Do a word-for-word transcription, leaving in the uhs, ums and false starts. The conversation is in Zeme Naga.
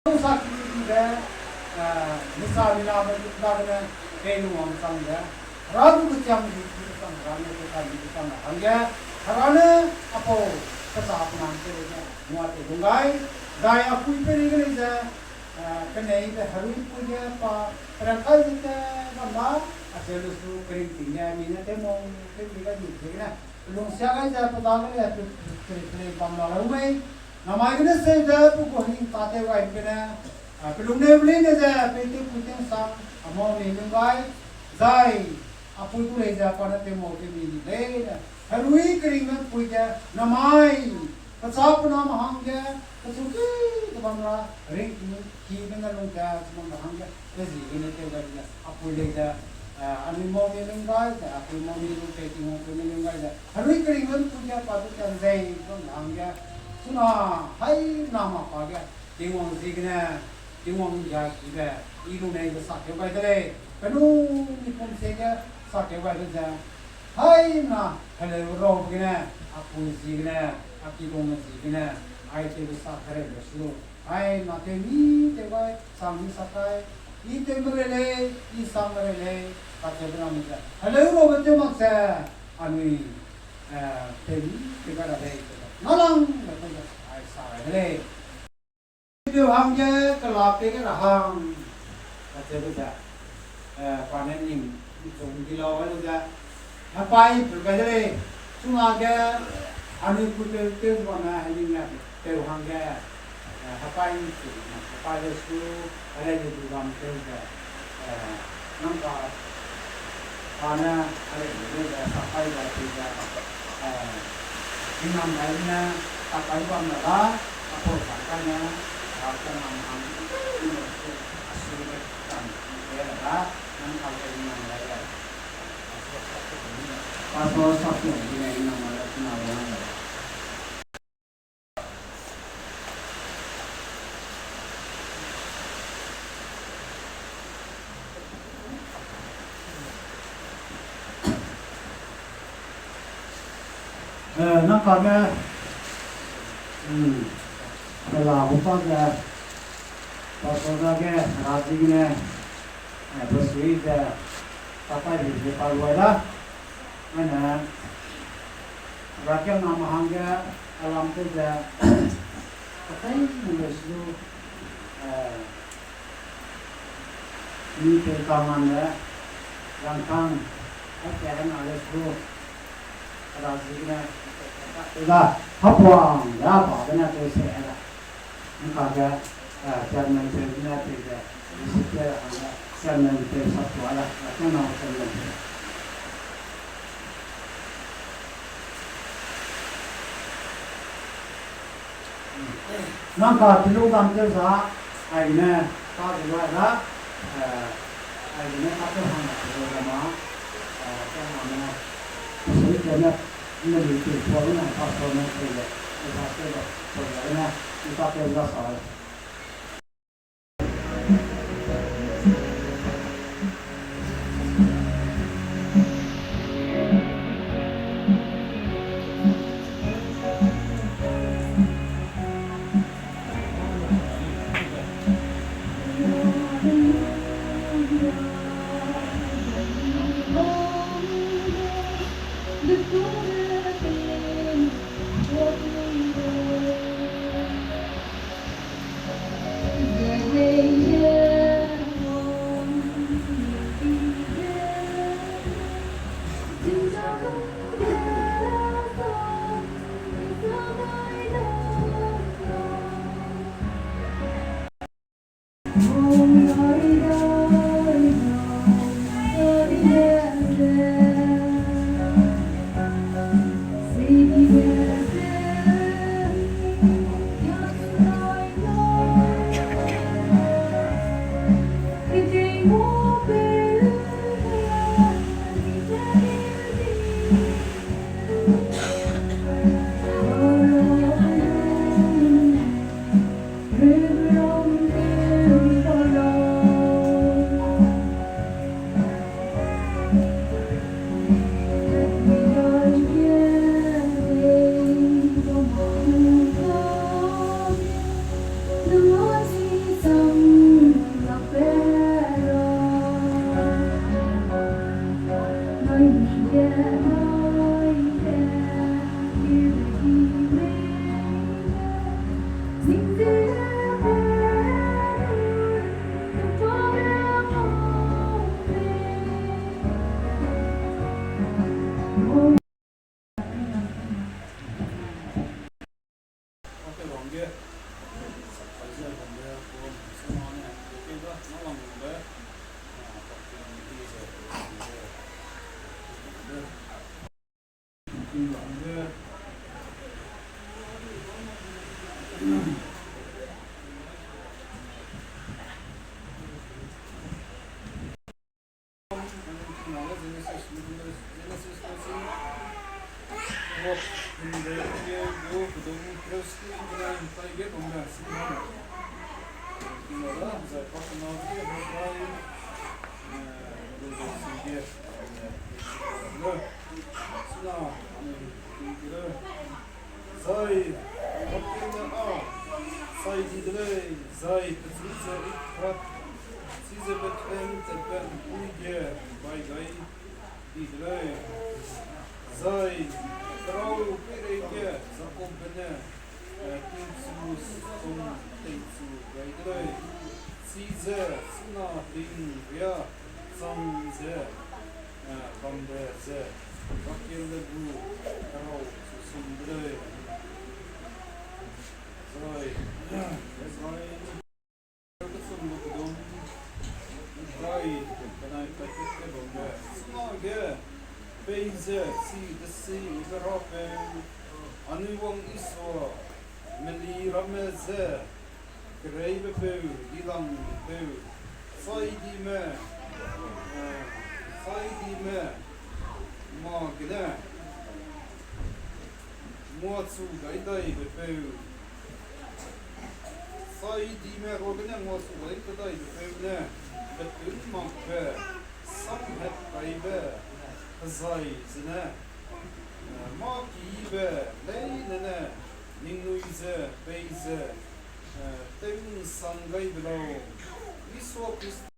Sa ki be, eh, misa mina be dagene, pei lungwang chang ge, Hera du kechiang di ki be chang, Hera ne pe kai di be chang hangge, Hera ne apau kesa penam te ge, ngua te lung gai, zai apui pe ri ge lei ze, eh, kenei be herui pui ge pa, peran kai ze te bam da, acheu lu su keringting ge, mi ne tew mau, tew mi gai di ziegene, pelung sia gai ze pe dage le, pe, pe, pe, pe bam la lau mei, namai gene seu ze pe gu hing ta tew gai gene, a, pelung neu leine ze, pei tewpui tew sang, a mau mi lung gai, zai, apui gu lei ze, pa ne tew mau tew mi di leine, herui keringbe pui ge, namai, pecha penam hangge, pechu ki, kebam ra, ring ki, ki gene lung ge, chibam ra hangge, pe ziegene tew gai gene, apui lei ze, eh, anui mau mi lung gai ze, apui mau mi lung pei Tingwang pui mi lung gai ze, herui keringbe pui ge, pa du ka nzei, bam ra hangge, chuna, hai na ma pa ge, Tingwang ziegene, Tingwang nggiakibe, i lunei ze sakeu gai de lei, penui mi pum sie ge, sakeu gai de ze, hai na, heleu rabe gene, apui ziegene, a kidungme ziegene, ai tewbe sa kereube su, hai na tew mi tew gai, sang mi sak kai, i tewme rei lei, i sangme rei lei, kacheube ramme ze, heleu rabe tew mak ze, anui, eh, tew mi tew gai ra lei, nalangbe tew ze, ai sa gai de lei. Peu hangge kela pei ge ra hang, kacheube ze, eh, pa ne ning, nchung di lau gai lu ze, hepai peu gai de lei, chunage, anui pui peu tew ze bamme, heling ne peu hangge, eh, hepai nchung, hepai le su, helei le du bam tew ze, eh, nang ka, pa ne, helei le ze, sapai ze, tew ze, eh, hingnam gai ne, sapai bam ra da, apau sapai ne, a, hingnam hang, a su ne, kam, tew ra da, nang ka le hingnam gai le. Pastor Sapiong di ne hingnam gai le, hingnam gai le. Eh, nang kage, hmm, kela gu pa ze, pastor dage, hera ziegene, eh, pe sui ze, tapai ri ze pa luai da. Ane, rakiangname hangge, alam tew ze, kacheî nung le su, eh, mi tei kangam le, rangkâng, hate hena le su, hera ziegene, da, hapuang, da, ba, gene tew se, da. Nang kage, eh, chairman peu ne pei ze, discipline hangge, chairman peu sap tua le, eh, kena chairman peu. Nang ka tilu bam tew za, aigene, ka gu la da, eh, aigene ka tew hang la tew la ma, eh, kena ne, sui tene, neli tei tua gene, pastor ne pei le, pastor ba, tua gene, nang ka tew za sa le. Pakena ge Hebrai, eh, dezai sing ge, eh, sina, anui, sing ge, zai, Rakielne â sai di de lei, zai pechu ze Efrat, chize Bethlehem tewbe ’mpui ge bai gai di de lei. Zai kerau peireige Jakobbe ne, eh, tingchu sum teichu gai de lei. Chize chuna hing riâ chang ze, eh, bambe ze Rakielbe gu kerau chu sum de lei. Zai, zai, kechum lu kedum, zai, benai paikut ge bambe, chunage, peize chi desibe Rapeu, anui wang Isua, meli ramme ze, kereibepeu, dilangpeu, saidime, eh, saidime, mâ gene, nguachu gai daibepeu, saidime ruagene nguachu gai kadaibepeu ne, petun makbe, samhat kaibe, kezai zene, eh, mâ kibe, leine ne, ningnui ze, peize, eh, tew'nsang gai be lau, Isua Khrista